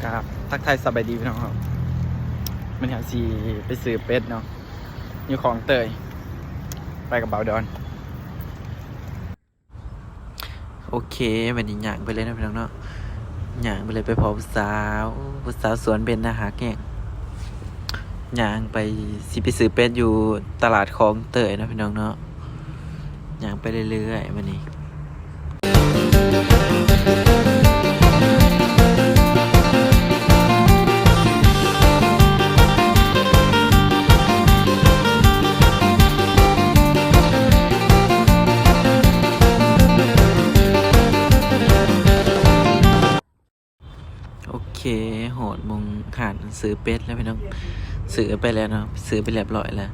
ครับ ทักทายสบายดีพี่น้องครับ มื้อนี้เฮาสิไปซื้อเป็ดเนาะ อยู่คลองเตย ไปกับบ่าวดอน โอเค บัดนี้ย่างไปเลยเนาะพี่น้องเนาะ ย่างไปเลย ไปพ้อผู้สาว ผู้สาวสวนเบญจน่าฮักแฮง ย่างไป สิไปซื้อเป็ดอยู่ตลาดคลองเตยเนาะพี่น้องเนาะ ย่างไปเรื่อยๆ บัดนี้ โอเค ฮอดหม่องร้านซื้อเป็ดแล้วพี่น้อง ซื้อไปแล้วเนาะ ซื้อไปเรียบร้อยแล้ว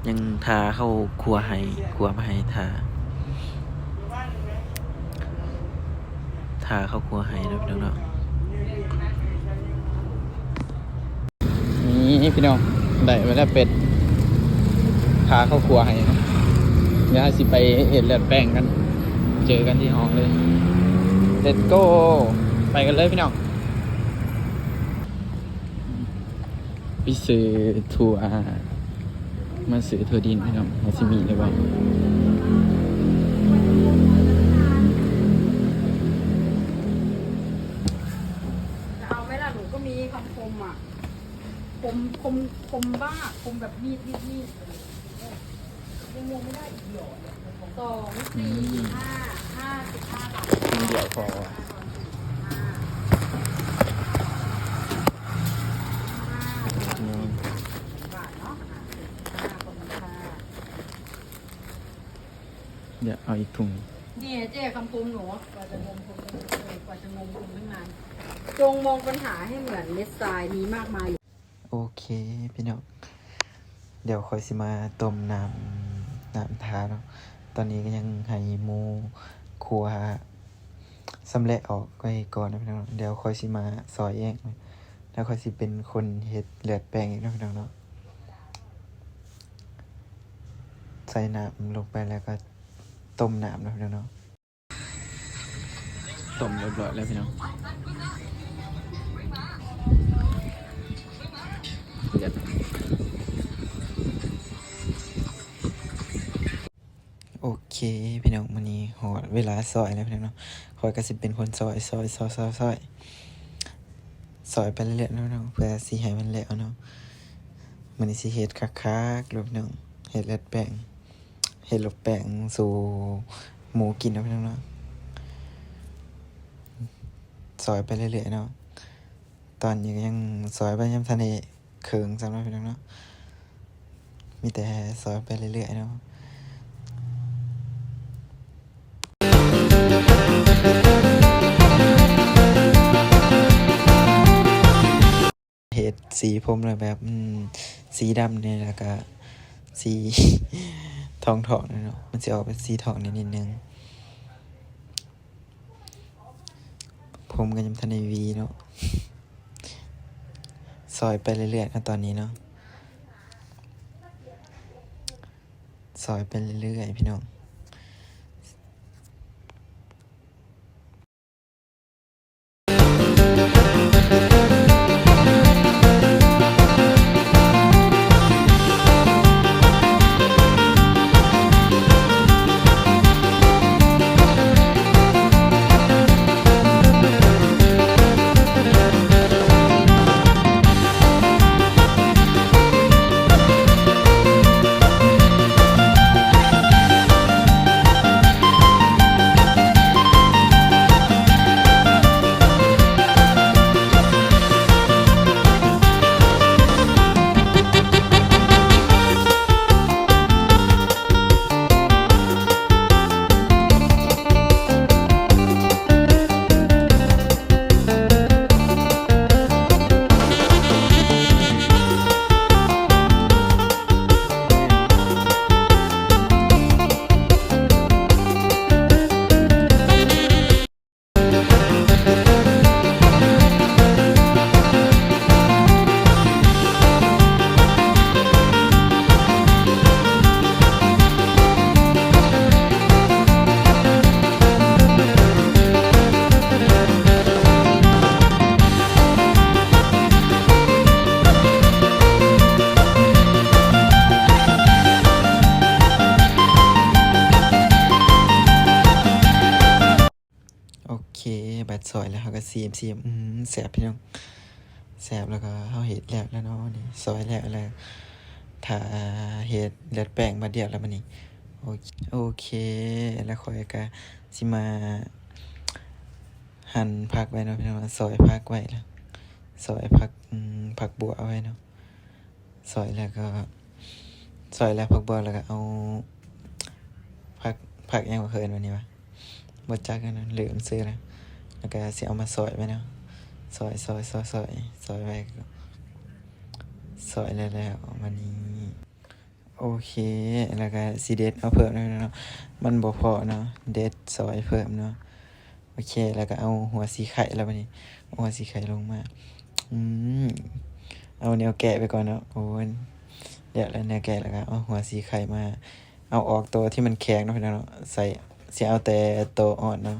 ยังท่าเขาคั่วให้ คั่วมาให้ท่า ท่าเขาคั่วให้เนาะพี่น้องเนาะ นี่พี่น้อง ได้มาแล้วเป็ด ท่าเขาคั่วให้เนาะ เดี๋ยวเราสิไปเฮ็ดเลือดแปลงกัน เจอกันที่ห้องเลย Let's go ไปกันเลยพี่น้อง ไปซื้อถั่ว มาซื้อถั่วดินพี่น้อง ว่าสิมีหรือบ่ จะเอาไหมล่ะ หนูก็มีคำคมอะ คม คม คมบ้า คมแบบมีด มีด มีด ยังลงไม่ได้อีกเหรอ สอง สี่ ห้า ห้าสิบห้าบาท ชิ้นเดียวพอ ห้า อืม บาทเนาะ อ่ะ ห้า ขอบคุณค่ะ เดี๋ยวเอาอีกถุง นี่เจ๊คำคมหนู กว่าจะงมคม เออ กว่าจะงมคมตั้งนาน จงมองปัญหาให้เหมือนเม็ดทราย มีมากมาย โอเค พี่น้อง เดี๋ยวข้อยสิมาต้มน้ำ น้ำท่าเนาะ ตอนนี้ก็ยังให้หมู่คั่วสำเร็จออกไว้ก่อนนะพี่น้อง เดี๋ยวข้อยสิมาซอยเอง แล้วข้อยสิเป็นคนเฮ็ดเลือดแปลงอีกเนาะพี่น้องเนาะ ใส่น้ำลงไปแล้วก็ต้มน้ำเนาะพี่น้องเนาะ ต้มเรียบร้อยแล้วพี่น้อง โอเค พี่น้อง มื้อนี้ฮอดเวลาซอยแล้วพี่น้องเนาะ ข้อยก็สิเป็นคนซอย ซอย ซอย ซอย ซอย ซอยไปเรื่อยๆเนาะพี่น้อง เพื่อสิให้มันแล้วเนาะ มื้อนี้สิเฮ็ดคักๆโลดพี่น้อง เฮ็ดเลือดแปลง เฮ็ดเลือดแปลงสู่หมูกินเนาะพี่น้องเนาะ ซอยไปเรื่อยๆเนาะ ตอนนี้ก็ยังซอยไปยังทันได้เคิ่งซ้ำเนาะพี่น้องเนาะ มีแต่ซอยไปเรื่อยๆเนาะ เฮ็ดสีผมแล้วแบบ อืม สีดำนี่ แล้วก็สี ทองๆนี่เนาะ มันสิออกเป็นสีทองนิดๆหนึ่ง ผมก็ยังบ่ทันได้หวีเนาะ ซอยไปเรื่อยๆเนาะตอนนี้เนาะ ซอยไปเรื่อยๆพี่น้อง ຊີມ ຊີມ ອືມ ແຊບພີ່ນ້ອງ ແຊບ. ແລ້ວກໍເຮົາເຮັດແລ້ວແລ້ວເນາະ ນີ້ ຊອຍແລ້ວແລ້ວ ຖ້າເຮັດເລືອດແປ້ງບາດດຽວແລ້ວບັດນີ້. ໂອເຄ ໂອເຄ ແລ້ວຂ້ອຍກໍຊິມາ ຫັ່ນຜັກໄວ້ເນາະພີ່ນ້ອງ ຊອຍຜັກໄວ້ແລ້ວ ຊອຍຜັກ ອືມ ຜັກບົວເອົາໄວ້ເນາະ. ຊອຍແລ້ວກໍ ຊອຍແລ້ວຜັກບົວ ແລ້ວກໍເອົາຜັກ ຜັກຫຍັງວະ ເຂົາເອີ້ນວ່ານີ້ວະ ບໍ່ຈັກອັນນັ້ນ ລືມຊື່ແລ້ວ. ແລ້ວກໍຊິເອົາມາຊອຍໄວ້ເນາະ ຊອຍ ຊອຍ ຊອຍ ຊອຍ ຊອຍໄວ້ ຊອຍແລ້ວໆ ບັດນີ້ ໂອເຄ ແລ້ວກໍຊິເດັດເອົາເພີ່ມເນາະ ເນາະ ມັນບໍ່ພໍເນາະ ເດັດຊອຍເພີ່ມເນາະ. ໂອເຄ ແລ້ວກໍເອົາຫົວສີໄຄແລ້ວບັດນີ້ ເອົາຫົວສີໄຄລົງມາ ອືມ ເອົາແນວແກະໄປກ່ອນເນາະ. ໂອ້ຍ ແລ້ວແລ້ວແນວແກະ ແລ້ວກໍເອົາຫົວສີໄຄມາ ເອົາອອກໂຕທີ່ມັນແຂງເນາະ ພີ່ນ້ອງເນາະ ໃສ່ ຊິເອົາແຕ່ໂຕອ່ອນເນາະ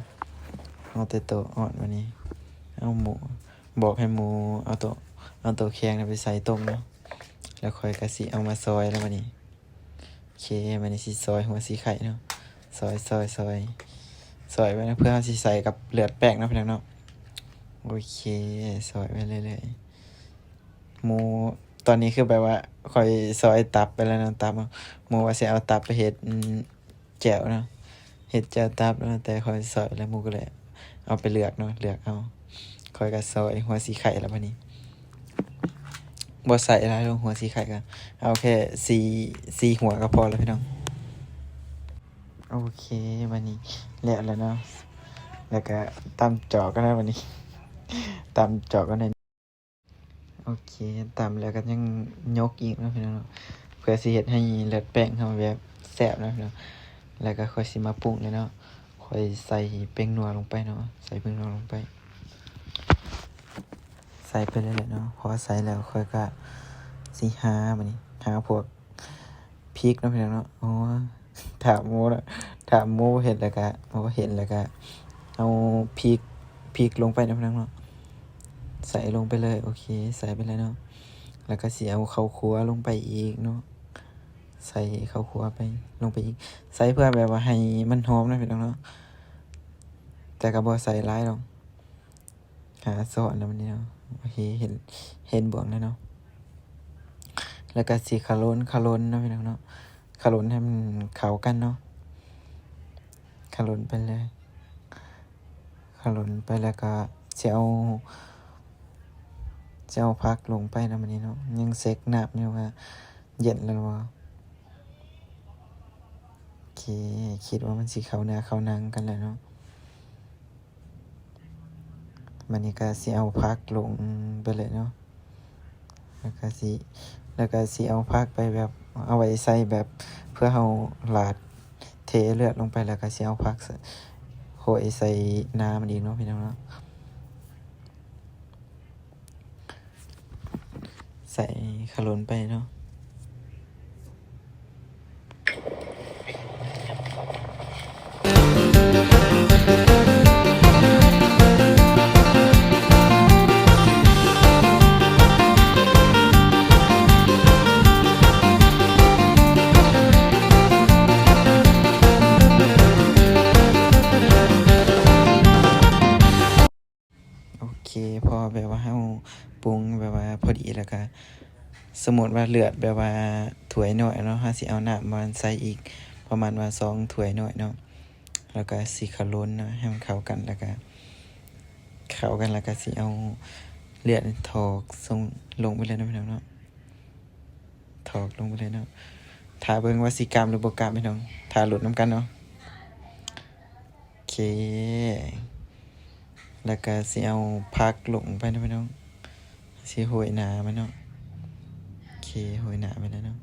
ເອົາແຕ່ໂຕອ່ອນ. ບັດນີ້ເອົາໝູ ບອກໃຫ້ໝູເອົາໂຕ ເອົາໂຕແຂງນະໄປໃສ່ຕົ້ມເນາະ ແລ້ວຂ້ອຍກໍຊິເອົາມາຊອຍແລ້ວບັດນີ້. ໂອເຄ ບັດນີ້ຊິຊອຍຫົວສີໄຄເນາະ ຊອຍ ຊອຍ ຊອຍ ຊອຍໄວ້ເນາະ ເພື່ອເຮົາຊິໃສ່ກັບເລືອດແປ້ງເນາະ ພີ່ນ້ອງເນາະ. ໂອເຄ ຊອຍໄວ້ເລື້ອຍໆ ໝູ ຕອນນີ້ຄືແບບວ່າຂ້ອຍຊອຍຕັບໄປແລ້ວເນາະ ຕັບເນາະ ໝູວ່າຊິເອົາຕັບໄປເຮັດ ອືມ ແຈ່ວເນາະ ເຮັດແຈ່ວຕັບເນາະ ແຕ່ຂ້ອຍຊອຍແລ້ວ ໝູກໍເລີຍເອົາໄປເລືອກເນາະ ເລືອກເອົາ. ຂ້ອຍກໍຊອຍຫົວສີໄຄແລ້ວບັດນີ້ ບໍ່ໃສ່ຫຼາຍດອກ ຫົວສີໄຄກໍເອົາແຄ່ສີ່ ສີ່ຫົວກໍພໍແລ້ວພີ່ນ້ອງ. ໂອເຄ ບັດນີ້ແລ້ວແລ້ວເນາະ ແລ້ວກໍຕຳຈອກກັນນະບັດນີ້ ຕຳຈອກກັນນະ. ໂອເຄ ຕຳແລ້ວກໍຍັງຍົກອີກເນາະ ພີ່ນ້ອງເນາະ ເພື່ອຊິເຮັດໃຫ້ເລືອດແປ້ງເຮົາແບບແຊບເນາະ ພີ່ນ້ອງ. ແລ້ວກໍຂ້ອຍຊິມາປຸງແລ້ວເນາະ ຂ້ອຍໃສ່ແປ້ງນົວລົງໄປເນາະ ໃສ່ແປ້ງນົວລົງໄປ ໃສ່ໄປເລື້ອຍໆເນາະ. ພໍໃສ່ແລ້ວຂ້ອຍກໍຊິຫາ ບັດນີ້ຫາພວກ ພິກເນາະ ພີ່ນ້ອງເນາະ. ໂອ້ ຖາມໝູເນາະ ຖາມໝູເຫັນແລ້ວກະ ໂອ້ ເຫັນແລ້ວກະເອົາພິກ ພິກລົງໄປເນາະ ພີ່ນ້ອງເນາະ ໃສ່ລົງໄປເລີຍ. ໂອເຄ ໃສ່ໄປເລີຍເນາະ ແລ້ວກະຊິເອົາເຂົ້າຂົ້ວລົງໄປອີກເນາະ ໃສ່ເຂົ້າຂົ້ວໄປ ລົງໄປອີກ ໃສ່ເພື່ອແບບວ່າໃຫ້ມັນຫອມເນາະ ພີ່ນ້ອງເນາະ ແຕ່ກະບໍ່ໃສ່ຫຼາຍດອກ. ຫາຊ້ອນແລ້ວບັດນີ້ເນາະ ໂອເຄ ເຫັນ ເຫັນບວງແລ້ວເນາະ ແລ້ວກໍຊິຂະຫຼົ່ນ ຂະຫຼົ່ນເນາະ ພີ່ນ້ອງເນາະ ຂະຫຼົ່ນໃຫ້ມັນເຂົ້າກັນເນາະ ຂະຫຼົ່ນໄປເລີຍ ຂະຫຼົ່ນໄປ ແລ້ວກໍຊິເອົາ ຊິເອົາຜັກລົງໄປເນາະ ບັດນີ້ເນາະ ຍັງເຊັກນ້ຳຢູ່ວ່າເຢັນແລ້ວບໍ່ ໂອເຄ ຄິດວ່າມັນຊິເຂົ້າເນື້ອເຂົ້າໜັງກັນແລ້ວເນາະ. ບັດນີ້ກໍຊິເອົາຜັກລົງໄປເລີຍເນາະ ແລ້ວກໍຊິ ແລ້ວກໍຊິເອົາຜັກໄປແບບ ເອົາໄວ້ໃສ່ແບບ ເພື່ອເຮົາລາດເທເລືອດລົງໄປ ແລ້ວກໍຊິເອົາຜັກໃສ່ ໂຮຍໃສ່ໜ້າມັນອີກເນາະ ພີ່ນ້ອງເນາະ. ໃສ່ຂະຫຼົ່ນໄປເນາະ. ໂອເຄ ພໍແບບວ່າເຮົາປຸງແບບວ່າພໍດີແລ້ວກະ ສົມມຸດວ່າເລືອດແບບວ່າຖ້ວຍນ້ອຍເນາະ ເຮົາຊິເອົານ້ຳປະມານໃສ່ອີກປະມານວ່າສອງຖ້ວຍນ້ອຍເນາະ ແລ້ວກະຊິຂະຫຼົ່ນເນາະ ໃຫ້ມັນເຂົ້າກັນ ແລ້ວກະເຂົ້າກັນ ແລ້ວກະຊິເອົາເລືອດຖອກສົ່ງລົງໄປເລີຍເນາະ ພີ່ນ້ອງເນາະ ຖອກລົງໄປເລີຍເນາະ. ຖ້າເບິ່ງວ່າຊິກາມຫຼືບໍ່ກາມ ພີ່ນ້ອງ ຖ້າລຸ້ນນຳກັນເນາະ. ໂອເຄ ແລ້ວກະຊິເອົາຜັກລົງໄປເນາະ ພີ່ນ້ອງ ຊິໂຮຍໜ້າມັນເນາະ. ໂອເຄ ໂຮຍໜ້າໄປແລ້ວເນາະ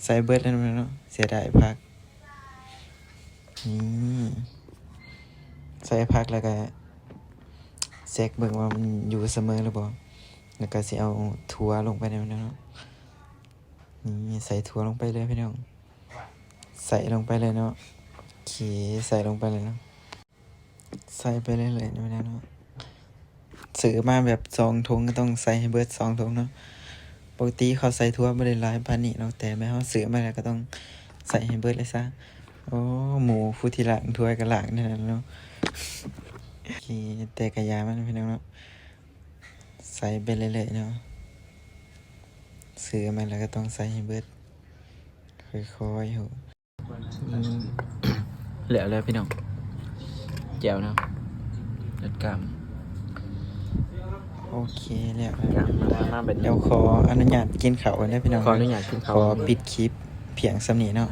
ໃສ່ເບິດແລ້ວເນາະ ເນາະ ເສຍດາຍຜັກ. ນີ້ ໃສ່ຜັກແລ້ວກະເຊັກເບິ່ງວ່າມັນຢູ່ສະເໝີຫຼືບໍ່ ແລ້ວກະຊິເອົາຖົ່ວລົງໄປເນາະ ພີ່ນ້ອງເນາະ. ນີ້ ໃສ່ຖົ່ວລົງໄປເລີຍ ພີ່ນ້ອງ ໃສ່ລົງໄປເລີຍເນາະ. ໂອເຄ ໃສ່ລົງໄປເລີຍເນາະ ໃສ່ໄປເລື້ອຍໆເນາະ ພີ່ນ້ອງເນາະ. ຊື້ມາແບບສອງຖົງ ກໍຕ້ອງໃສ່ໃຫ້ເບິດສອງຖົງເນາະ. ປົກກະຕິເຂົາໃສ່ຖົ່ວບໍ່ໄດ້ຫຼາຍປານນີ້ເນາະ ແຕ່ແມ່ນເຮົາຊື້ມາແລ້ວກໍຕ້ອງໃສ່ໃຫ້ເບິດເລີຍຊະ. ໂອ້ ໝູຜູ້ທີ່ລ້າງຖ້ວຍກໍລ້າງແນວນັ້ນເນາະ. ໂອເຄ ແຕ່ກະຢ່າມັນພີ່ນ້ອງເນາະ ໃສ່ໄປເລື້ອຍໆເນາະ ຊື້ມາແລ້ວກໍຕ້ອງໃສ່ໃຫ້ເບິດ ຄ່ອຍໆ ໂອ້ ອືມ ແລ້ວແລ້ວພີ່ນ້ອງ ແຈ່ວເນາະ ຈັດການ ໂອເຄ ແລ້ວ ມາ ມາບັດນີ້ ດຽວຂໍອະນຸຍາດກິນເຂົ້າກ່ອນເດີພີ່ນ້ອງ ຂໍອະນຸຍາດກິນເຂົ້າ ຂໍປິດຄລິບພຽງສ່ຳນີ້ເນາະ.